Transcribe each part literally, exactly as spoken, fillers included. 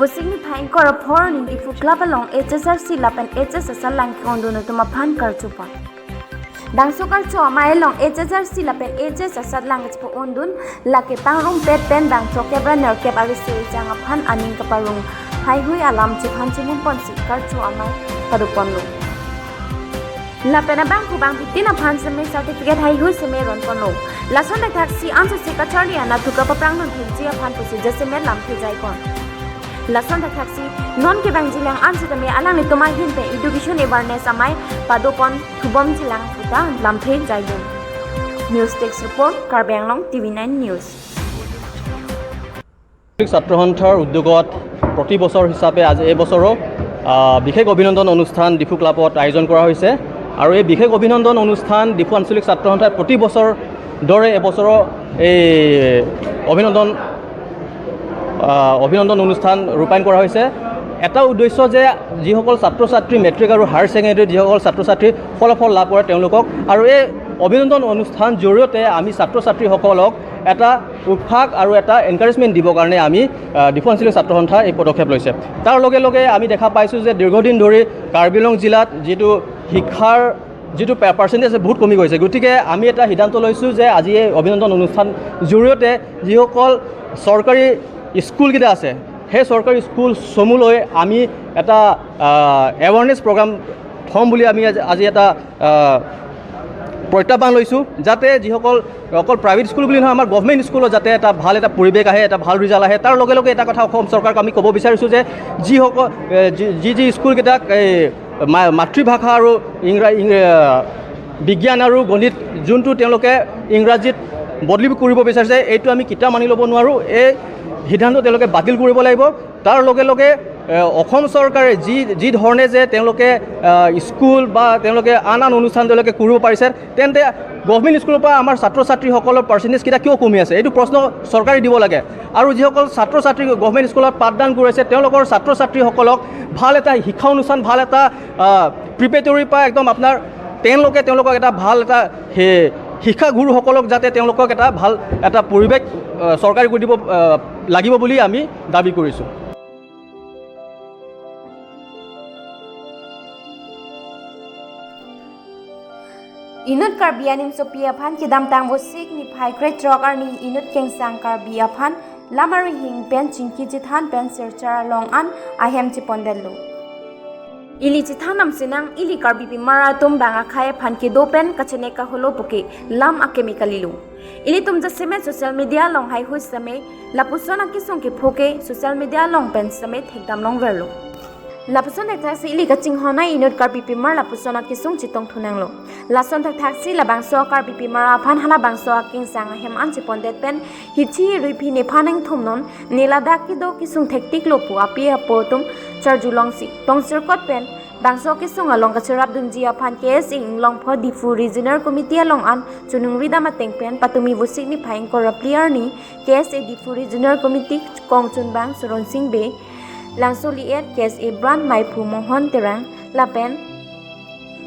Vosik niphai ingkoi ra pho arni Diphu Club along H S R C lapen H S asatlang ke-ondun atum aphan karchopon. Bangso karcho amei along H S R C lapen H S asatlang kechepu-ondun lake pangrumpet pen bangso kep ra nerkep ari suri jang aphan aning kaparong haihui alam chephan chinimponsi karcho amei padoponlo. Lapen abangphu bangphitin aphan seme certificate haihui seme ronponlo. Lason thakthak si ansose kacharli anatthu kapaprangdun thekji aphan pusi jasemet lamthe jaipon. Lason thakthak si non kevangjilang ansitame alanglitum ahin pen education awareness amei padopon thubomjilang puta lamthe jaidun. News Desk Report, Karbi Anglong, T V nine News. ছাত্ৰ সন্থাৰ উদ্যোগত প্ৰতি বছৰ হিচাপে আজি এই বছৰো, আহ, বিশেষ অভিনন্দন অনুষ্ঠান ডিফু ক্লাবত আয়োজন কৰা হৈছে। আৰু এই বিশেষ অভিনন্দন অনুষ্ঠান ডিফু আঞ্চলিক ছাত্ৰ সন্থাই প্ৰতি বছৰ দৰে এবছৰো এই অভিনন্দন, আহ, অভিনন্দন অনুষ্ঠান ৰূপায়ণ কৰা হৈছে। এটা উদ্দেশ্য যে যিসকল ছাত্ৰ ছাত্ৰী মেট্ৰিক আৰু হায়াৰ ছেকেণ্ডেৰীত যিসকল ছাত্ৰ ছাত্ৰী ফলাফল লাভ কৰে তেওঁলোকক, আৰু এই অভিনন্দন অনুষ্ঠান জৰিয়তে আমি ছাত্ৰ ছাত্ৰীসকলক এটা উৎসাহ আৰু এটা এনকাৰেজমেণ্ট দিবৰ কাৰণে আমি, আহ, ডিফু আঞ্চলিক ছাত্ৰ সন্থাই এই পদক্ষেপ লৈছে। তাৰ লগে লগে আমি দেখা পাইছোঁ যে দীৰ্ঘদিন ধৰি কাৰ্বি আংলং জিলাত যিটো শিক্ষাৰ যিটো পে-, পাৰ্চেণ্টেজ বহুত কমি গৈছে। গতিকে আমি এটা সিদ্ধান্ত লৈছোঁ যে আজি এই অভিনন্দন অনুষ্ঠান জৰিয়তে যিসকল চৰকাৰী স্কুলকেইটা আছে, সেই চৰকাৰী স্কুলসমূহলৈ আমি এটা, আহ, এৱাৰনেছ প্ৰগ্ৰাম থ'ম বুলি আমি আজি, আজি এটা, আহ, প্ৰত্যাহ্বান লৈছোঁ, যাতে যিসকল অকল প্ৰাইভেট স্কুল বুলি নহয়, আমাৰ গভৰ্ণমেণ্ট স্কুলত যাতে এটা ভাল এটা পৰিৱেশ আহে, এটা ভাল ৰিজাল্ট আহে। তাৰ লগে লগে এটা কথা অসম চৰকাৰক আমি ক'ব বিচাৰিছোঁ যে যিসকল, এ, যি, যি, যি স্কুলকেইটাক এই মা-, মাতৃভাষা আৰু ইংৰা-, ইং-, আ, বিজ্ঞান আৰু গণিত যোনটো তেওঁলোকে ইংৰাজীত বদলি কৰিব বিচাৰিছে, এইটো আমি কিতা মানি ল'ব নোৱাৰোঁ। এই সিদ্ধান্ত তেওঁলোকে বাতিল কৰিব লাগিব। তাৰ লগে লগে, এ, অসম চৰকাৰে যি, যি ধৰণে যে তেওঁলোকে, আ, স্কুল বা তেওঁলোকে আন আন অনুষ্ঠান তেওঁলোকে কৰিব পাৰিছে, তেন্তে গভৰ্ণমেণ্ট স্কুলৰ পৰা আমাৰ ছাত্ৰ ছাত্ৰীসকলৰ পাৰ্চেণ্টেজকেইটা কিয় কমি আছে, এইটো প্ৰশ্ন চৰকাৰে দিব লাগে। আৰু যিসকল ছাত্ৰ ছাত্ৰী গভৰ্ণমেণ্ট স্কুলত পাঠদান কৰিছে, তেওঁলোকৰ ছাত্ৰ ছাত্ৰীসকলক ভাল এটা শিক্ষা অনুষ্ঠান, ভাল এটা, আহ, প্ৰিপেৰেটৰীৰ পৰা একদম আপোনাৰ টেনলৈকে তেওঁলোকক এটা ভাল এটা সেই শিক্ষাগুৰুসকলক যাতে তেওঁলোকক এটা ভাল এটা পৰিৱেশ, আহ, চৰকাৰে কৰি দিব, আহ, লাগিব বুলি আমি দাবী কৰিছোঁ। Inut Karbi Animsopi aphan kedamtang Vosik niphai krethrok arni inut kengsang Karbi aphan lam arihing pen chingki chethan pen sirchar along an ahem chepondetlo. Ili chethan nam sinang, ili Karbi pimar atum bang akhei aphan kedo pen kachenek kaholo puke lam akeme kalilo. Ilitum jasemet social media along haihui seme lapuson akesung kepho ke social media along pen seme thekdam longverlo. Lapuson thakthak si ili kachinghon a-inut Karbi pimar lapuson akesung chetong thunanglo. Lason thakthak si labangso Karbi pimar aphan halabangso akengsang ahem an chepondet pen hithi riphi nephan ingthum non, ne ladak kedo kesung thektiklo pu api apo atum charjulongsi tongsirkot pen bangso kesung along kacherapdunji aphan K S A Inglongpho Diphu Regional Committee along an choningridam ateng pen patumi Vosik niphai ingkoi ra phli arni K S A Diphu Regional Committee kongchunbang Soron Sing Bey, Langsoli et K S A Branch Maiphu Mohon Terang lapen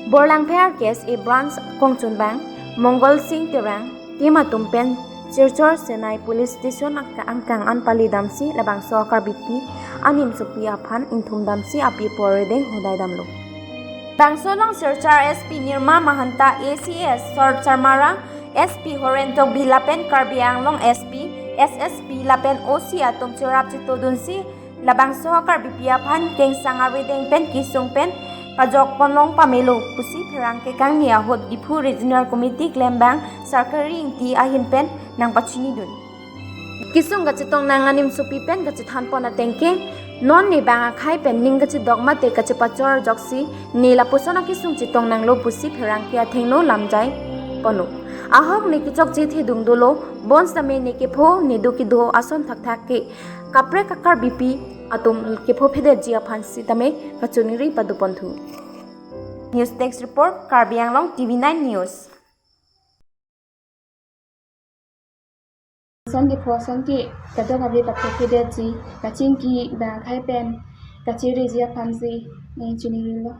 Borlangpher K S A Branch kongchunbang Mongol Sing Terang, team atum pen Silchar Senai Police Station angka-, angkang an palidamsi labangso Karbipi Animsopi aphan ingthumdamsi api apo arideng hodaidamlo. Bangso along Silchar S P Nirma Mahanta, A C S Sor Charmara, S P Horen Tokbi lapen Karbi Anglong S P, S S P lapen O C atum cherap chetodunsi labangso Karbipi aphan kengsang arideng pen kesung pen pajok ponlong pamelo pusi pherangke kangni ahut Diphu Regional Committee klembang Sarkari Ingti ahin pen nangpachinidun. Kesung kachetong nang Animsopi pen kachethan pon ateng ke, non ne bang akhei pen ning kachedok mate kachepachor ajoksi ne lapuson akesung chetong nanglo pusi pherangke athengno lamjai ponlo. Ahok ne kechokche thedung dolo, bonsitame ne kepho ne do kedo ason thakthak ke kaprek a-Karbipi atum kepho phedetji aphan sitame kachoningri padoponthu. News Desk Report, Karbi Anglong T V nine News. Ason kepho ason ke kadokave pathok phedetji, kachingki bang akhei pen kacheriji aphansi ne choningrilo.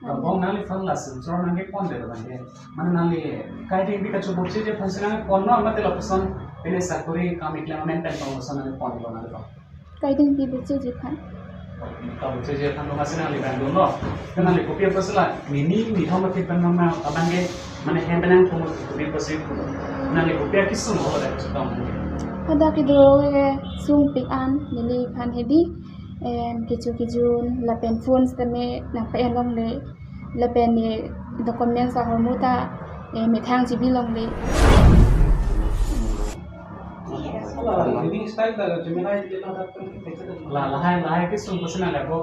Abang nangliphan la Silchar nangkepondetlo nangke. Mane nangli kaiding bi kachoboche je aphansi nangponlo mate lapuson pine sakori kam iklem amen pen pang lapuson nangponlo nangliphan? Kaiding pi buche ji aphan. Ka buche ji aphan lo masi nangli bang dunlo. Kan nangli kopi apotsi la, nini nithom aphi pen nang abang ke, mane hem pen nangthum kopi apotsi pulo. Nangli kopi akesung ho da chetong. Hadak kedo ke sungpik an neliphan hedi, em, kecho kejun lapen phone tame nangpa-en longle, lapen ne documents ahormu ta, eh, methang chebi longle. La, lahai, lahai kesung apotsi nangli ako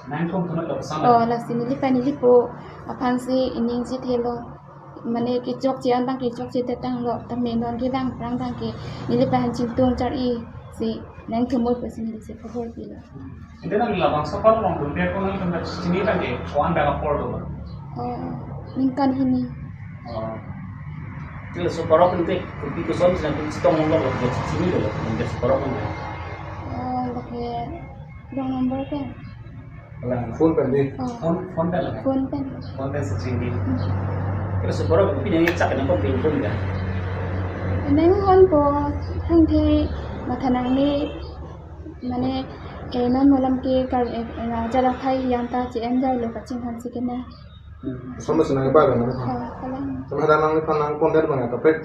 nangthum thum lo sang. Oh, lasi neli pa neli po aphansi ining ji thelo. Mane kechokche an tang kechokche tetanglo, tame non ke dang prang tang ke neli pa han chingtung char-i si nangthum apotsi nelisi pahor pilo. Ante nangli labangso apor along dunde ako nangtum ta chini tang ke ko-an bang apor do? Oh, ningkan hini. Oh. Laso apor pen te kopi kosonsi nangtum chetong longlo, chini lo, nangtum apor pen te. Oh, lake wrong number pen. Alang phone pen di. Oh. Phone, phone pen lang. Phone pen. Phone pen si chini. Laso apor pen pini chak nangtum pin phone ya. Nang phone po, hangthe matha nangne, mane, eh, non malam ke kar, eh, eh, jara khai yang ta che-en jailo kachinghan si kena. Sama senang ba nang. Oh, kalang. Sama ada nangphan nang contact bang kaprek.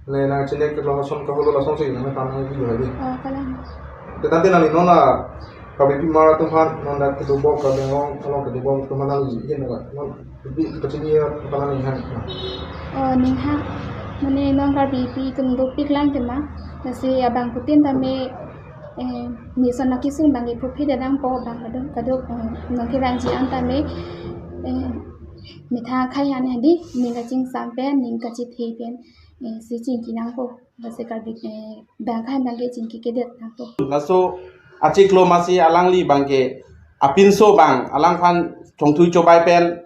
Ne nang chini ke lason kaholo lasonsi nangphan nang video hadi. Oh, kalang. Te tangte nangli non la Karbipi Mara atum aphan non dak kedobok Karbi Anglong along kedobok atum aphan nangli hin na non. Bi kachini ya aphan nangli han. Oh, ning ha. Mane non Karbipi atum dopik lang tema. Lasi abangphutin tame, eh, neli ason akesung abang ke phuphi dadang po abang kadok kadok, eh, nangkevangji an tame, eh, methang akhei han hadi, ning kachingsam pen, ning kachethe pen, eh, si chingki nangpo, lasi Karbi, eh, bang akhei abang ke chingki kedet nangpo. Laso achiklo masi alangli abang ke apinso abang alangphan chongthui chobai pen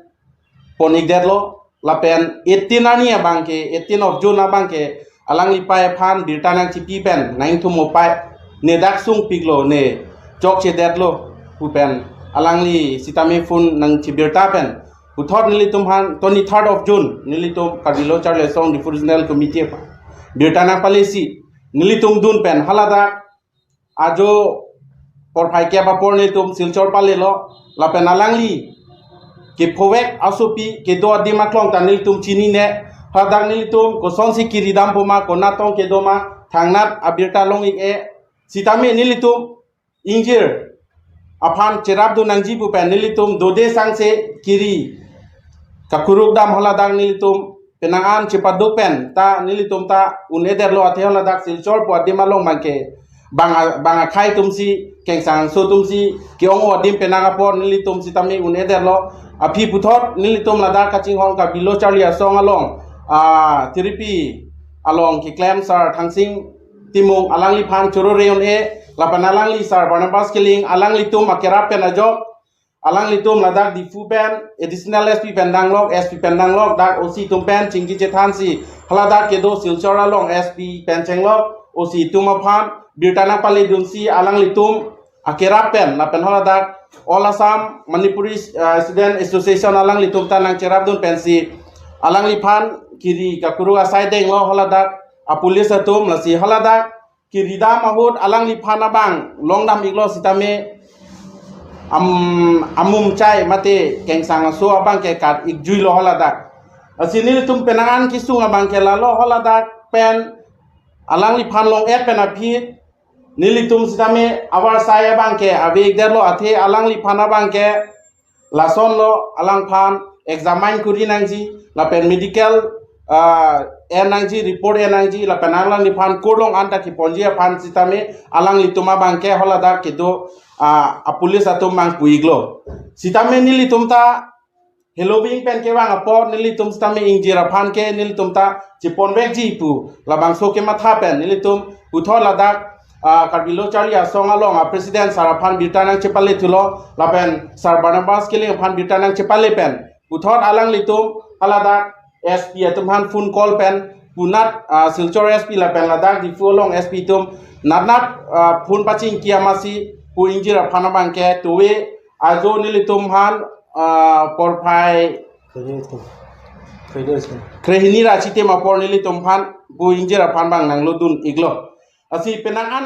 pon-ikdetlo, lapen eighteen arni abang ke, eighteen of June abang ke, alangli pai aphan birta nangchipi pen, nangthum opai, ne dak sungpiklo, ne chokchedetlo pu pen, alangli sitame phone nangchibirta pen, puthot nelitum aphan, twenty-third of June, nelitum Karbi Lo Charli Asong Diphu Regional Committee aphan birta nangpalesi, nelitum dun pen, haladak ajo porphai kep apor nelitum Silchar palelo, lapen alangli kephovek asopi kedo adim aklong ta nelitum chinine, hadak nelitum kosonsi kiri dampo ma, konat tong kedo ma, thangnat abirta long-ik-e, sitame nelitum ingjir aphan cherapdun nangji pu pen nelitum dode sangse kiri kakuruk dam haladak nelitum penang an chepaduk pen ta nelitum ta un-edetlo, athe haladak Silchar pu adim along abang ke bang a-, bang akhei atumsi, kengsangso atumsi ke-ong adim penang apor nelitum sitame un-edetlo. Aphi puthot nelitum ladak kachinghon Karbi Lo Charli Asong along, ah, Tiripi along keklem Sar Thangsing Timung alangliphan choro reyon e, lapen alangli Sar Barnabas Killing alanglitum akerap pen ajok, alanglitum ladak Diphu pen Additional S P pen danglok, S P pen danglok, dak O C atum pen chingki chethansi, haladak kedo Silchar along S P pen chenglok, O C atum aphan birta nangpaledunsi alanglitum akerap pen, lapen haladak All Assam Manipuri, uh, Student Association alanglitum ta nangcherapdun pensi, alangliphan kiri kakuruk asai denglo, haladak apolice atum lasi haladak kiri dam ahut alangliphan abang longdam-iklo sitame am-, amum chai mate kengsangso abang ke kat-ikjuilo haladak. Lasi nelitum penang an kesung abang ke lalo, haladak pen alangliphan long-et pen aphi nelitum sitame avarsai abang ke ave-ikdetlo, athe alangliphan abang ke lasonlo, alangphan examine kuri nangji, lapen medical, ah, en nangji, report en nangji, lapen alangliphan kurlong anta keponji aphan sitame alanglitum abang ke haladak kedo, ah, apolice atum abang pu-iklo. Sitame nelitum ta heloving pen kevang apor nelitum sitame ingjir aphan ke nelitum ta cheponvekji pu labangso kematha pen nelitum puthot ladak, ah, Karbi Lo Charli Asong along a-president sar aphan birta nangchepalethulo, lapen Sar Barnabas Killing aphan birta nangchepale pen puthot alanglitum haladak S P atum aphan phone call pen punat, ah, Silchar S P lapen ladak Diphu along S P atum natnat, ah, phone pachingki amatsi pu ingjir aphan abang ke tuwe ajo nelitum aphan, ah, porphai Kredit. Kredit. Krehini ra chitim apor nelitum aphan pu ingjir aphan abang nanglodun-iklo. Lasi penang an